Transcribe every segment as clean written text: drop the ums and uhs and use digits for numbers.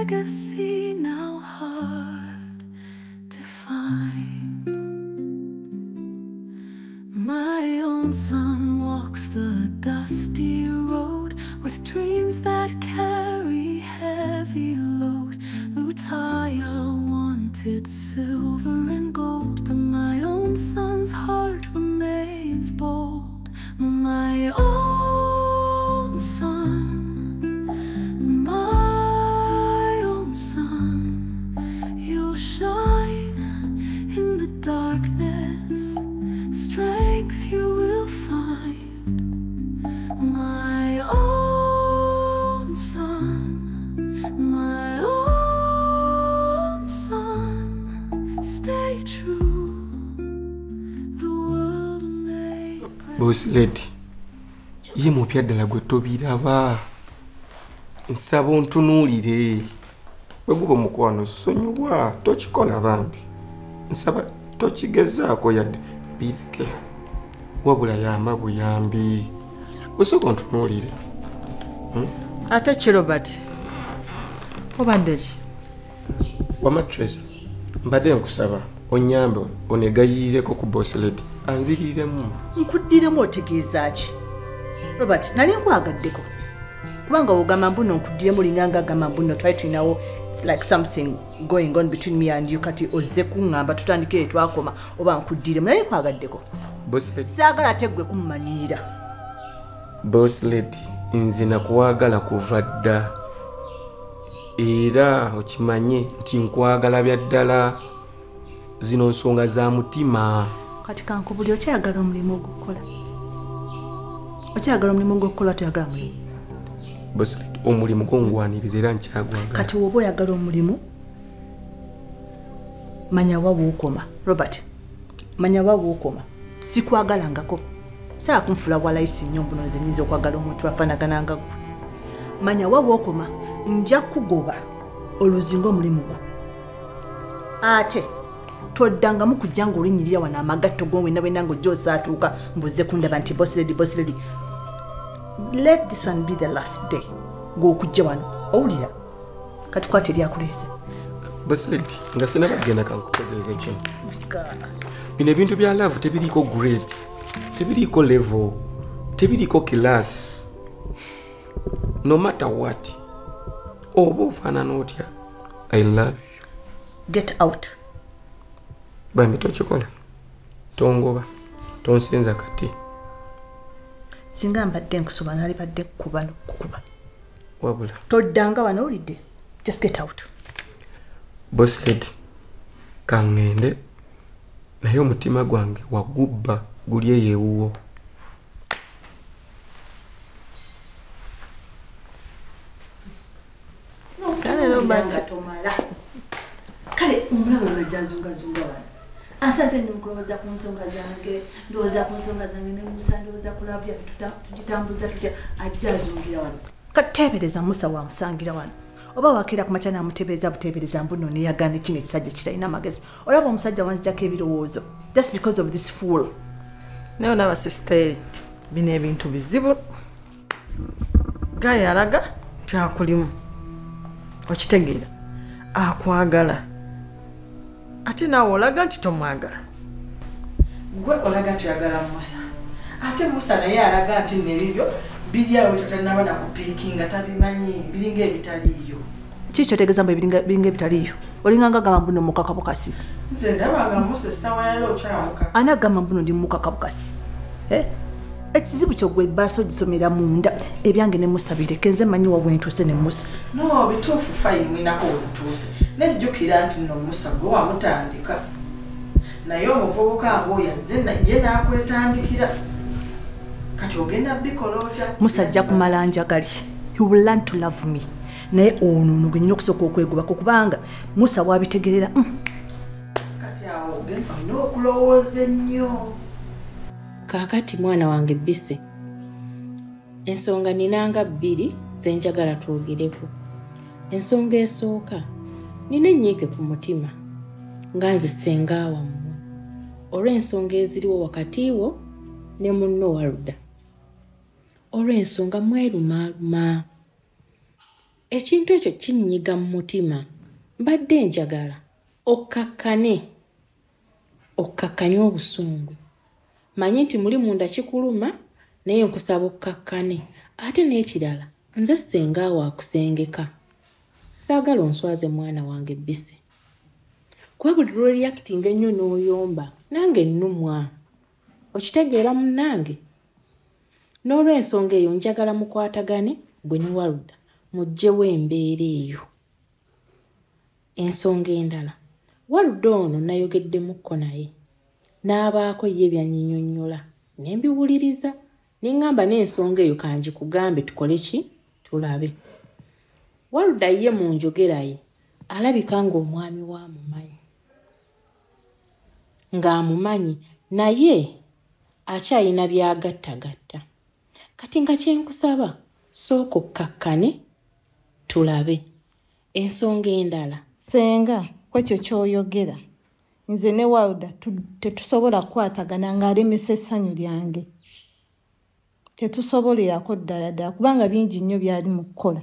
legacy now hard to find. My own son walks the dusty road with dreams that carry heavy load. Lutaya wanted silver and gold, but my own son's heart remains bold. My own son, my own son, you'll shine in the darkness, strength you will find. My own son, my own son, stay true, the world may break. Boss lady, ye mupya ddala gwe tobiraba. Nsaba ontunuulire. Bwe guba omukwano sonyiwa, tokikola bambi. Nsaba tokigezaako yadde bireke. Wabula yamba buyambi. Osooka ontunuulire. Ate ki Robert? Obadde ki? Wama Treasure, mbadde nkusaba onnyambe onegayirireko ku boss lady anziriremu. Nkuddiremu otegeeza ki? Robert, nali nkwagaddeko. Kubanga ogamba mbu nkuddiremu linga ng'agamba mbu twali tulinawo, it's like something going on between me and you, kati ozze kuŋŋamba tutandike twakoma oba nkuddiremu, naye nkwagaddeko. Boss lady, saagala ate ggwe kummanyiira. Boss lady, nze nakwagala kuva dda. Era okimanye nti nkwagala bya ddala. Zino nsonga za mutima. Kati kankubuli okyayagala omulimu ogw'okukola? Okyayagala omulimu ogw'okukola, toyagala mulimu? Boss lady, omulimu gwongwaniriza era nkyagwagala. Kati woba oyagala omulimu, manya wa wookoma. Robert, manya wa wookoma. Sikwagalangako. Saagala kunfuula wa layisi nnyo mbuno nze nnyinza okwagala omuntu afaanagana nga ggwe. Manya wa wookoma, nja kugoba oluzinga omulimu gwo. Ate toddangamu kujja ng'olinnyirira wano amagatto go wenna wenna ng'ojja osaatuuka mbuze kundaba nti boss lady, boss lady. Let this one be the last day ng'okujja wano. Owulira? Kati kwata eryakuleese. Boss lady, nga sinnabagenda kankutegeeze kino. Bino ebintu bya love tebiriiko grade, tebiriiko level, tebiriiko class. No matter what, oba ofaanana otya, I love you. Get out. Bambi tokikola. Tongoba, tonsenza kati. Singa mbadde nkusoba nalibadde kukuba n'okukuba. Wabula. Toddanga wano owulidde? Just get out. Boss lady, kaŋŋende naye omutima gwange wagubba guli eyo ewuwo. Kale Robert, tomala. Kale omulaba olwajja azungazunga wano. Asanze ndi mukulowooza ku nsonga zange, ndowooza ku nsonga zange ne Musa, ndowooza ku laavu yaffe tugitambuza tutya, ajja azungira wano. Kateebereza Musa wamusangira wano. Oba wakeera ku makya n'amuteebereza buteebereza mbu nno neeyagaana kino ekisajja kitalina amagezi. Olaba omusajja wanzijjako ebirowoozo just because of this fool. Naye olaba sister, bino ebintu bizibu. Guy alaga nti akulimu. Okitegeera? Akwagala. Ate naawe olaga nti tomwagala. Gwe olaga nti oyagala Musa. Ate Musa naye alaga nti nno ebibyo biri awo totannaba na kupiikinga tabimanyi, biringa ebitaliiyo. Ki kyotegeeza mbu biringa ebitaliiyo? Olinga ng'agamba mbu nno mukakabukasi. Nze ndaba nga Musa essaawa ya leero okyamuka. Ani agamba mbu nno ndi mukakabukasi? Ekizibu kyo gwe ebbaasa ogisomera munda, ebyange ne Musa bireke, nze mmanyi wa bwe ntuuse ne Musa. No, bituufu fine mwinako we mutuuse. Nejjukira nti nno Musa gwe wamutandika. Naye omuvubuka ng'oyo azze ye n'akwetandikira. Kati ogenda bikola otya? Musa ajja kumala njagali. He will learn to love me. Naye ono ono gwe nnina okusooka okwegobako kubanga Musa wabitegerera. Kati awo ogenda olina okulowooza ennyo. Kaakati mwana wange Bise, ensonga ninanga bbiri ze njagala twogereko. Ensonga esooka, nina ennyiike ku mutima nga nze ssenga wammwe olw'ensonga eziriwo wakati wo ne munno Waluda. Olw'ensonga mwerumaaluma. Ekintu ekyo kinnyiga mu mutima. Mbadde njagala okkakkane, okkakkanye obusungu. Manyi nti muli munda kikuluma, naye nkusaba okkakkane. Ate n'ekirala, nze ssenga wo akusengeka. Saagala onswaze mwana wange Bise. Kuba buli lw'oreactinga ennyo n'oyomba, nange nnumwa. Okitegeera munnange? N'olw'ensonga eyo njagala mukwatagane gwe ne Waluda, muggyewo embeera eyo. Ensonga endala, Waluda ono nayogeddemukko naye, n'abaako ye byannyinyonnyola, ne mbiwuliriza, ne ŋŋamba n'ensonga eyo kangikugambe tukole ki? Tulabe. Waluda ye mu njogera ye alabika ng'omwami we amumanyi. Ng'amumanyi naye akyalina by'agattagatta. Kati nga kye nkusaba, sooka okkakkane tulabe. Ensonga endala. Ssenga, kwekyo ky'oyogera, nze ne Waluda tetusobola kukwatagana ng'alemesa essanyu lyange. Tetusobolerako ddala ddala kubanga bingi nnyo by'ali mu kukola.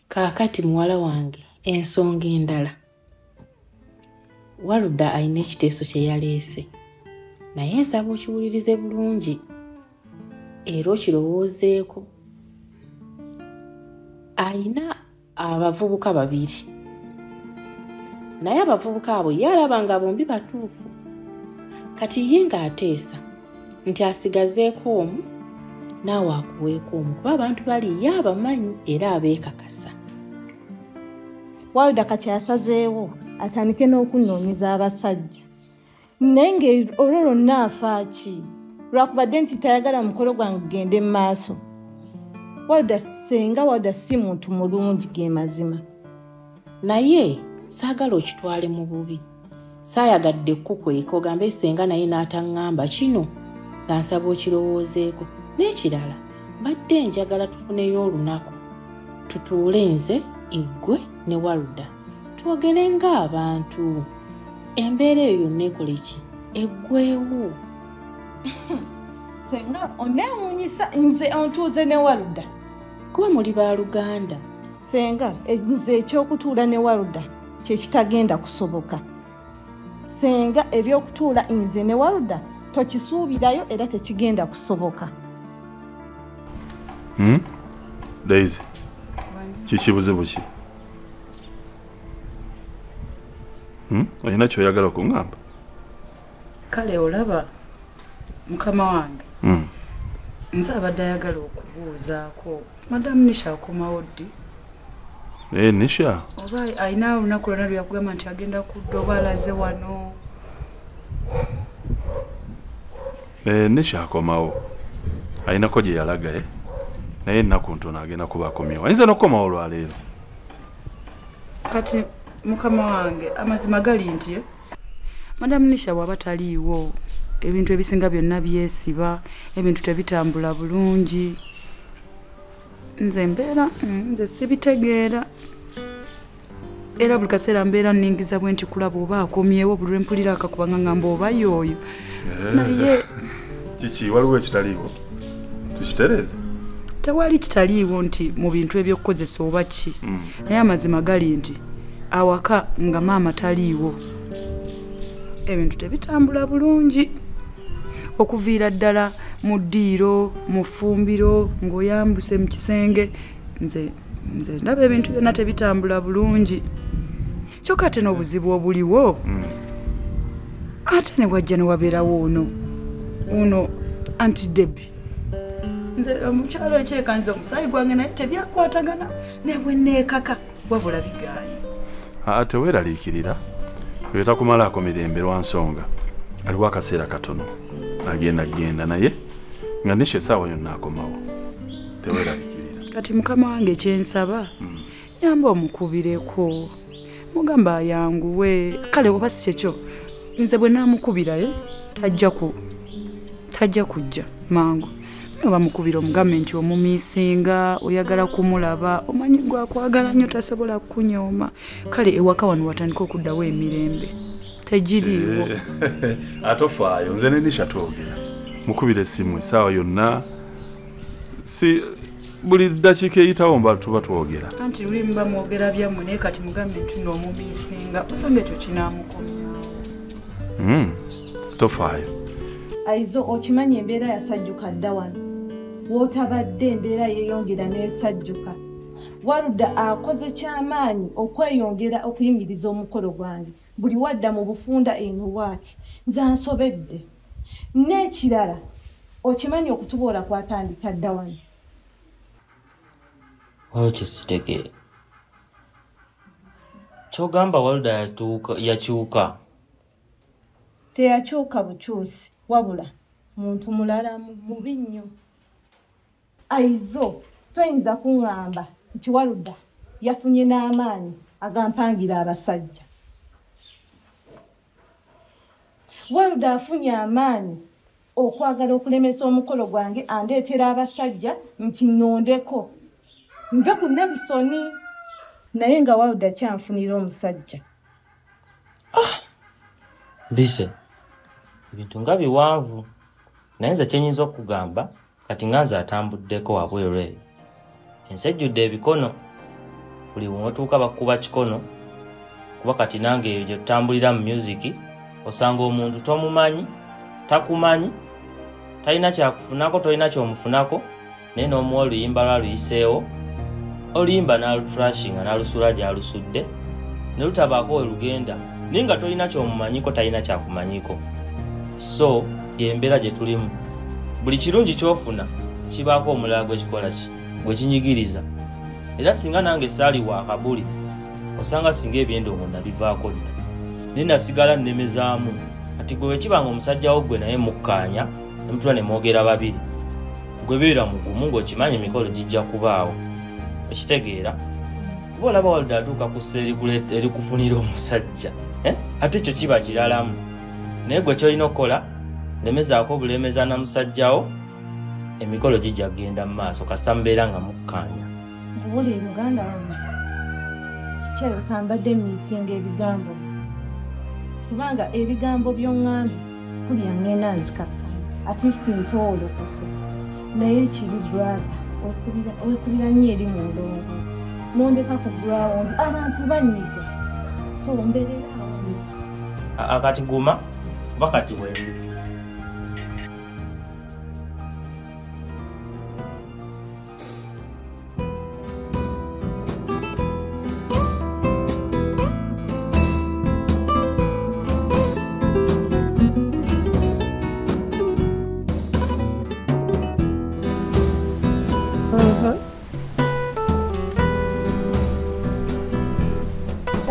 Kaakati muwala wange, ensonga endala. Waluda alina ekiteeso kye yaleese. Naye nsaba okiwulirize bulungi era okirowoozeeko. Alina abavubuka babiri. Naye abavubuka abo ye alaba nga bombi batuufu. Kati ye ng'ateesa nti asigazeeko omu naawe akuweeko omu, kuba abantu bali ye abamanyi era abeekakasa. Waluda kati asazeewo atandike n'okunnoonyeza abasajja. Naye ng'olwo lwonna afa ki? Lwakubadde nti tayagala mukolo gwange gugende mu maaso. Waluda ssenga, Waluda si muntu mulungi ge mazima. Naye saagala okitwale mu bubi. Saayagadde kukweka ogambe ssenga naye n'ataŋŋamba kino, nga nsaba okirowoozeeko. N'ekirala, mbadde njagala tufuneyo olunaku tutuule nze, Iggwe ne Waluda, twogere ng'abantu. Embeera eyo yonna ekole ki? Eggweewo. Ssenga oneewuunyisa nze ontuuze ne Waluda. Kuba muli baaluganda. Ssenga, nze ekyokutuula ne Waluda kye kitagenda kusoboka. Ssenga ebyokutuula nze ne Waluda tokisuubirayo era tekigenda kusoboka. Daisy, kiki buzibu ki? Olina ky'oyagala okuŋŋamba? Kale olaba mukama wange. Nze abadde ayagala okubuuzaako. Madamu Nisha akomawo ddi? Nisha? Oba alina olunaku lwonna lwe yakugamba nti agenda kudda oba alaze wano? Nisha akomawo. Alinako gye yalaga naye ennaku ntono agenda kuba akomyewo. Ayinza n'okukomawo olwaleero. Kati mukama wange amazima gali nti Madamu Nisha bw'aba taliiwo ebintu ebisinga byonna byesiba, ebintu tebitambula bulungi. Nze mbeera nze sibitegeera. Era buli kaseera mbeera nningiza bwe nti kulaba oba akomyewo, buli lwe mpulira akakuba nga ngamba oba y'oyo. Naye kiki waliwo ekitaliiwo? Tukitereeze? Tewali kitaliiwo nti mu bintu eby'okukozesa oba ki. Naye amazima gali nti awaka nga maama taliiwo, ebintu tebitambula bulungi. Okuviira ddala mu ddiiro, mu ffumbiro, ng'oyambuse mu kisenge, nze ndaba ebintu byonna tebitambula bulungi. Kyokka ate n'obuzibu obuliwo, ate ne wajja ne wabeerawo ono Aunty Debbie. Nze omukyalo ekyeka nze omusaayi gwange naye tebyakwatagana, ne bwe neekaka wabula bigaanyi. Teweeraliikirira, oyo takumalaako mirembe lwa nsonga. Aliwo akaseera katono agenda genda naye nga Nisha essaawa yonna akomawo. Teweeraliikirira. Kati mukama wange kyensaba, nyamba omukubireko, mugamba ayanguwe. Kale oba si kyekyo, nze bwe naamukubirayo tajja kujja mangu. Oba mukubira omugambe nti omumiisinga, oyagala kumulaba, omanyi gwakwagala nnyo tasobola kukunyooma. Kale ewaka wano watandika okuddawo emirembe. Tegiriiwo. Atofaayo, nze ne Nisha twogera. Mukubira essimu essaawa yonna. Si Buli ddakiika eyitawo mba tuba twogera. Anti luli mba mwogera byammwe naye kati mugambe nti n'omumiisinga osanga ekyo kinaamukomya. Tofaayo. Aizo okimanyi embeera yasajjuka dda wano. W'otabadde embeera yeeyongera n'esajjuka. Waluda akoze kyamaanyi okweyongera okuyimiriza omukolo gwange. Buli wadda mu bufunda eno bw'ati nze ansobedde. N'ekirala okimanyi okutuboola kwatandika dda wano. Waliwo kye sitegeera. Ky'ogamba Waluda yakyuka? Teyakyuka bukyusi wabula muntu mulala mubi nnyo. Aizo toyinza kuŋŋamba nti Waluda yafunye n'amaanyi agampangira abasajja. Waluda afunye amaanyi okwagala okulemesa omukolo gwange andeetera abasajja nti nnondeko nve ku Nabisoni naye nga Waluda kyanfunira omusajja. Bise, ebintu nga biwanvu naye nze kyenyinza okugamba kati nga nze atambuddeko wabweru eyo. Ensi ejjudde ebikono, buli w'otuuka bakuba kikono, kuba kati nange eyo gye tutambulira mu music osanga omuntu tomumanyi, takumanyi, talina kyakufunako, tolina ky'omufunako, naye n'omuwa oluyimba lwaluyiseewo, oluyimba n'alutrashinga n'alusula gy'alusudde, ne lutabaako we lugenda, naye nga tolina ky'omumanyiko, talina kyakumanyiko. So y'embeera gye tulimu. Buli kirungi ky'ofuna kibaako omulala gwe kikola ki? Gwe kinyigiriza. Era singa nange saali wa kabuli, osanga singa ebyendongo nabivaako dda. Naye nasigala nnemezaamu. Kati gwe bwe kiba nga omusajja wo gwe naye mukkaanya, ne mutula ne mwogera babiri. Gwe beera mugumu ng'okimanyi emikolo gijja kubaawo. Okitegeera? Kuba olaba Waluda atuuka ku ssa erikufunira omusajja. Ate ekyo kiba kiralamu. Naye gwe ky'olina okukola, lemezaako obulemeza na musajjawo, emikolo gijja kugenda mu maaso kasita mubeera nga mukkaanya. Buli muganda wange kirabika mbadde mmisinga ebigambo kubanga ebigambo by'oŋŋambye kulya ŋŋenda nzikakkana at least ntoolokose naye kiri brother weekubira nnyo eri mu ndongo n'ondeka ku ground abantu banyiga so mbeerera awo. Kati guma kuba kati wendi.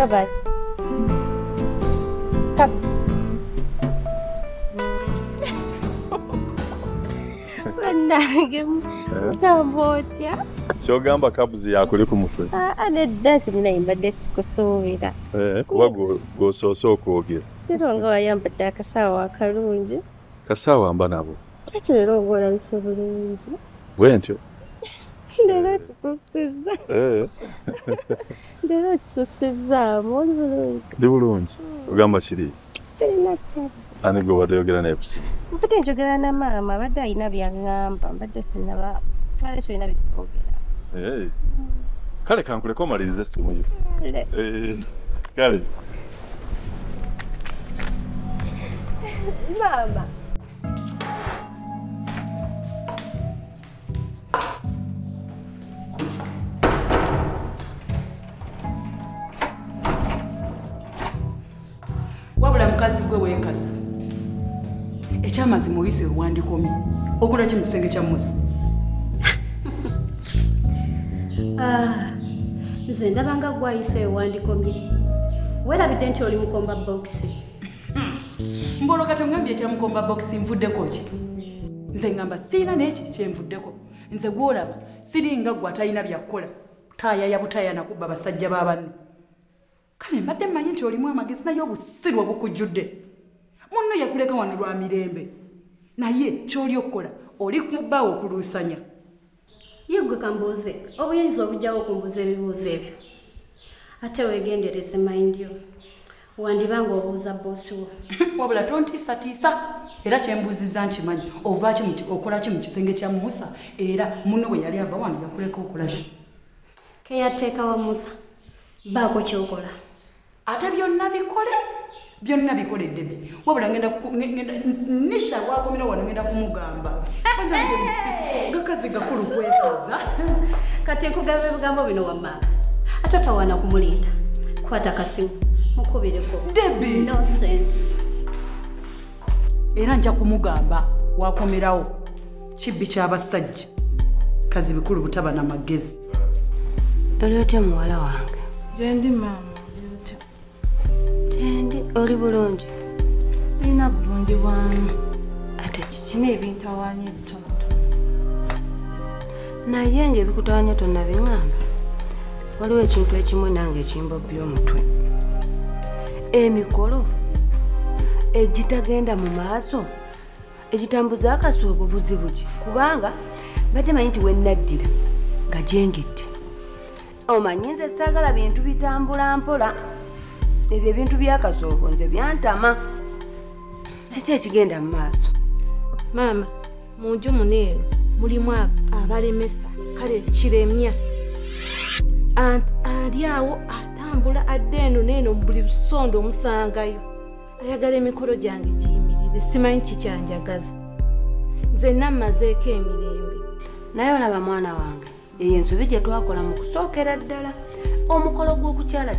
Robert. Kaps. Bannange mugamba otya? Ky'ogamba kabuzi yakuli ku mutwe. Nedda nti munaye mbadde sikusuubira. Kuba gw'osoose okwogera. Leero nga wayambadde akasaawa akalungi. Kasaawa mba nabo. Ate leero ng'olabise bulungi. Bwe ntyo. Leero okisussizza. Leero okisussizzaamu oli bulungi. Ndi bulungi. Ogamba kiriizi. Sirina ttabu. Ani gwe obadde oyogera naye ku ssimu? Mbadde njogera na maama, abadde alina by'aŋŋamba, mbadde sinnaba twali tulina bye twogera. Kale kankuleke omalirize essimu yo. Kale. Maama. Wabula mukazi gwe weekaza. Ekyamazima oyise wewandikomye. Okola ki mu kisenge kya Musa? Nze ndaba nga gwe ayise wewandikomye. Weerabidde nti oli mukomba bokisi. Mbolo kati ongambye ekya mukomba bokisi nvuddeko ki? Nze ngamba sirina n'eki kye nvuddeko. Nze gw'olaba siringa gwe atalina bya kukola. Taayaya butaaya nakubba basajja ba banno. Kale mbadde mmanyi nti olimu amagezi naye obusiru obukujjudde. Munno yakuleka wano lwa mirembe. Naye ky'oli okukola oli mu bbaawo okuluusanya. Ye ggwe kambuuze, obuyinza obujjawo okumbuuza ebibuuzo ebyo. Ate weegendereze mayindi yo. Wandibanga obuuza boosi wo. Wabula tontiisatiisa era kyembuuzizza nkimanyi ova ki okola ki mu kisenge kya Musa era munno bwe yali ava wano yakuleka okola ki? Keyateeka wa Musa baako ky'okola. Ate byonna bikole byonna bikole Debbie. Wabula ngenda Nisha wakomera wano ngenda kumugamba. Gakazi gakulu kwekaza. Kati nkugamba ebigambo bino wamma. Ate otawaana kumulinda. Kwata kasimu mukubireko. Debbie. Nonsense. Era nja kumugamba wakomerawo kibbi ky'abasajja. Kazi bikulu butaba na magezi. Oli otya muwala wange? Gyendi maama, oli otya? Gyendi, oli bulungi? Sirina bulungi bwamu. Ate kiki? Nina ebintawaanya ebitonotono. Naye ng'ebikutawaanya tonnabiŋŋamba. Waliwo ekintu ekimu nange ekimbobbya omutwe. Emikolo egitagenda mu maaso egitambuza akasoobo buzibu ki? Kubanga mbadde manyi nti we nnaddira nga gyengedde. Omanyi nze saagala bintu bitambula mpola. Ebyo ebintu by'akasoobo nze byantama. Kiki ekigenda mu maaso? Maama, mu nju muno eno mulimu abalemesa kale kiremya. Ali awo atambula adda eno n'eno mu buli busondo omusangayo. Ayagala emikolo gyange giyimirire, simanyi kikyanjagaza. Nze nammazeeko emirembe. Naye olaba mwana wange, eyo ensobi gye twakola mu kusookera ddala. Omukolo gw'okukyala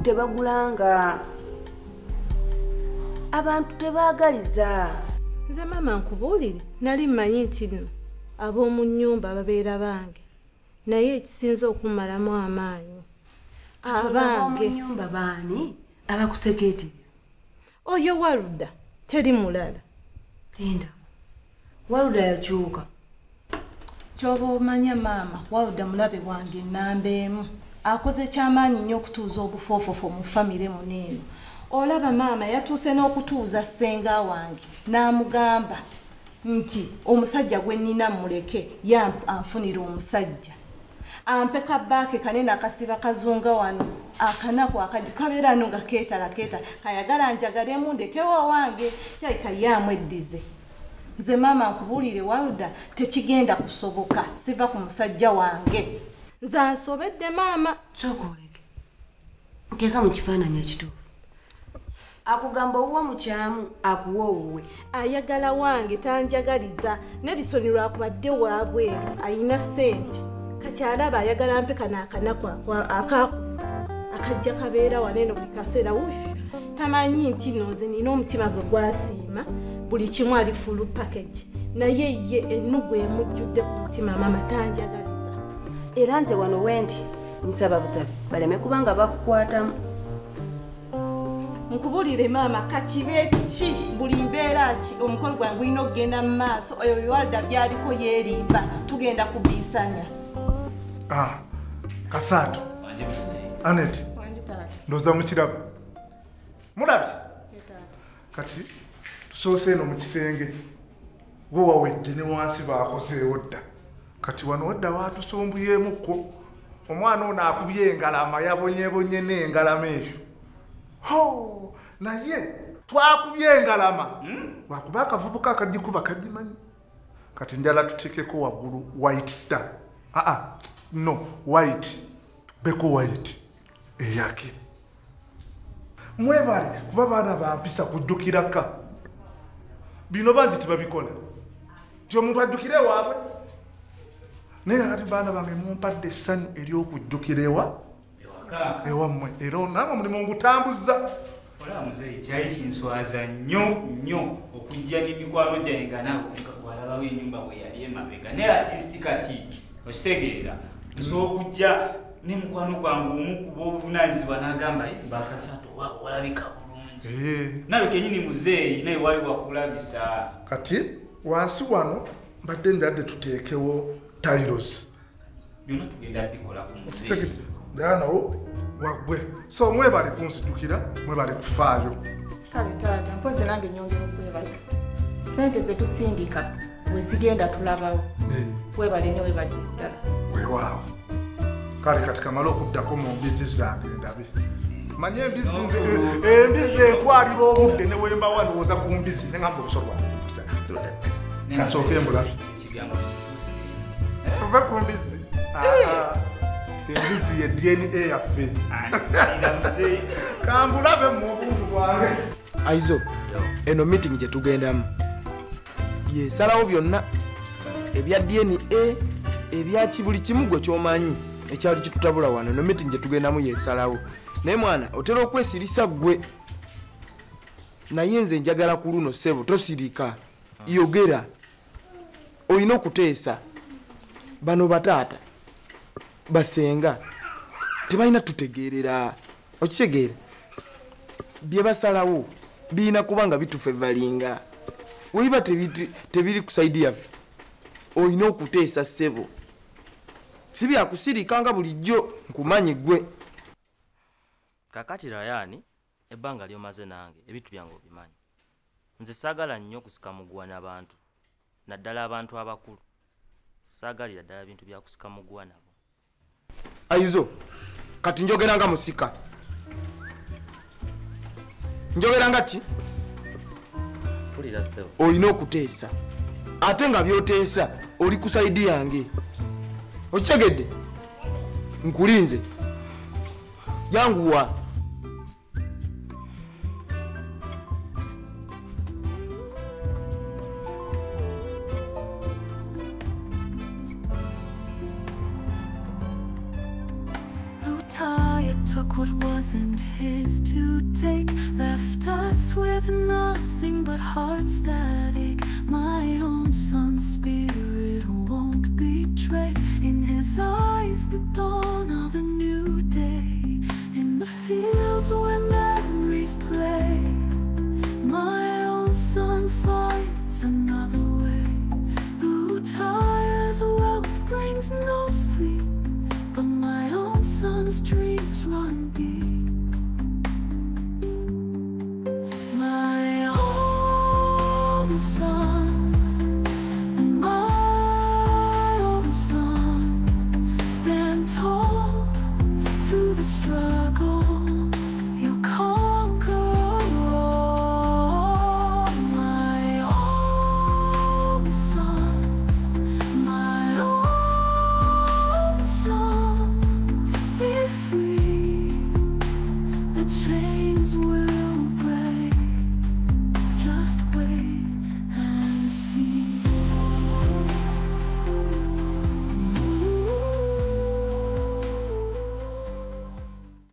tebagulanga. Abantu tebaagaliza. Nze maama nkubuulire, nali mmanyi nti nno ab'omu nnyumba babeera bange. Naye ekisinza okummalamu amaanyi. Abange. Ab'omu nnyumba baani abakusekeetera? Oyo Waluda, teri mulala. Linda, Waluda yakyuka. Ky'oba omanya maama, Waluda mulabe wange nnamba emu. Akoze kyamaanyi nnyo okutuuza obufoofofo mu famire muno eno. Olaba maama yatuuse n'okutuuza ssenga wange n'amugamba nti omusajja gwe nnina mmuleke ye anfunire omusajja. Ampe kabbaake kanene akasiba kazunga wano akanaku akaju kabeera no nga keetala keetala kayagala njagalemu ndekewo owange kyalika ye amweddize. Nze maama nkubuulire Waluda tekigenda kusoboka siva ku musajja wange. Nze ansobedde maama. Sooka oleke. Nteeka mu kifaananyi ekituufu. Akugamba owuwo mukyamu akuwa owuwe. Ayagala wange tanjagaliza. Nelson lwakubadde waabweru ayina ssente. Kati alaba ayagala mpe kano akanaku akaako akajja kabeera wano eno buli kaseera wuuyo. Tamanyi nti nno nze nina omutima gwe gwasiima buli kimu ali full package. Naye ye ennugu emujjudde ku mutima maama tanjagaliza. Era nze wano wendi nsaba busabi baleme kubanga bakukwatamu. Nkubuulire maama kakibe ki buli mbeera ki omukolo gwange gulina okugenda mu maaso oyo Waluda by'aliko yeerimba tugenda kubiisanya. Kasaato. Anet. Ndowooza mukiraba. Mulabye? Kati tusoose eno mu kisenge. Wo wawedde ne wansi baakozeewo dda. Kati wano wadda waatusumbuyemukko. Omwana ono akubye engalama yabonyebonye n'engalama eyo. Ho! Naye twakubye engalama. Lwakuba akavubuka akagikuba kagimanyi. Kati njala tuteekeko waggulu white star. No, white. Beko white. Eyake. Mwebale kuba baana bampisa kujjukiraka. Bino bangi tebabikola. Nti omuntu ajjukire ewaabwe. Naye kati baana bange mumpadde essanyu ery'okujjukira ewammwe. Era namwe omulimu ngutambuza. Olaba muzeeyi kyali kinswaza nnyo nnyo okujja n'emikwano gyange nga naawe walabawo ennyumba bwe yali emabega. Naye artist kati okitegeera nsobola okujja ne mukwano gwange omu ku b'obuvunaanyizibwa n'agamba Bakasaato walabika bulungi. Nawe kennyini muzeeyi naye wali wakulabisa. Kati wansi wano mbadde njadde tuteekewo tiles. Byonna tugenda bikola ku muzeeyi. Ddala nawo waggwe. So mwebale kunzijukira, mwebale kufaayo. Kale taata, mpozi nange nnyongera okwebaza. Ssente ze tusindika bwe zigenda tulabawo. Webale nnyo webale ddala. Weewaawo. Kale kati kamale okuddako mu mbizi zange ndabe. Manye embizi embizi entwalira obudde ne wembawa ndowooza ku mbizi ne ngamba obuso bwange. Kasooke mbulabe. Ekigambo kituuse. Tuve ku mbizi. Embizi ye DNA yaffe. Kambulabe mu buntu bwange. Aizo, eno meeting gye tugendamu yesalawo byonna ebya DNA ebyaki buli kimu gwe ky'omanyi ekyali kitutabula wano. Eno meeting gye tugendamu yesalawo. Naye mwana otera okwesirisa ggwe, naye nze njagala ku luno ssebo tosirika, yogera. Olina okuteesa. Bano bataata basenga tebalina tutegeerera, okitegeera? Bye basalawo birina kuba nga bitufevalinga. Webiba tebiri ku saidi yaffe, olina okuteesa ssebo, si byakusirika nga bulijjo nkumanyi ggwe. Kakati Rayani, ebbanga lyomaze nange ebintu byange obimanyi. Nze saagala nnyo kusika muguwa n'abantu, naddala abantu abakulu. Saagalira ddala bintu bya kusika muguwa nabo. Aizo, kati njogera nga musika. Njogera nga ki? Mpulira ssebo. Olina okuteesa. Ate nga by'oteesa oli ku saidi yange. Okitegedde? Nkulinze. Yanguwa. Lutaya took what wasn't his to take, left us with nothing but hearts that ache. My own son's spirit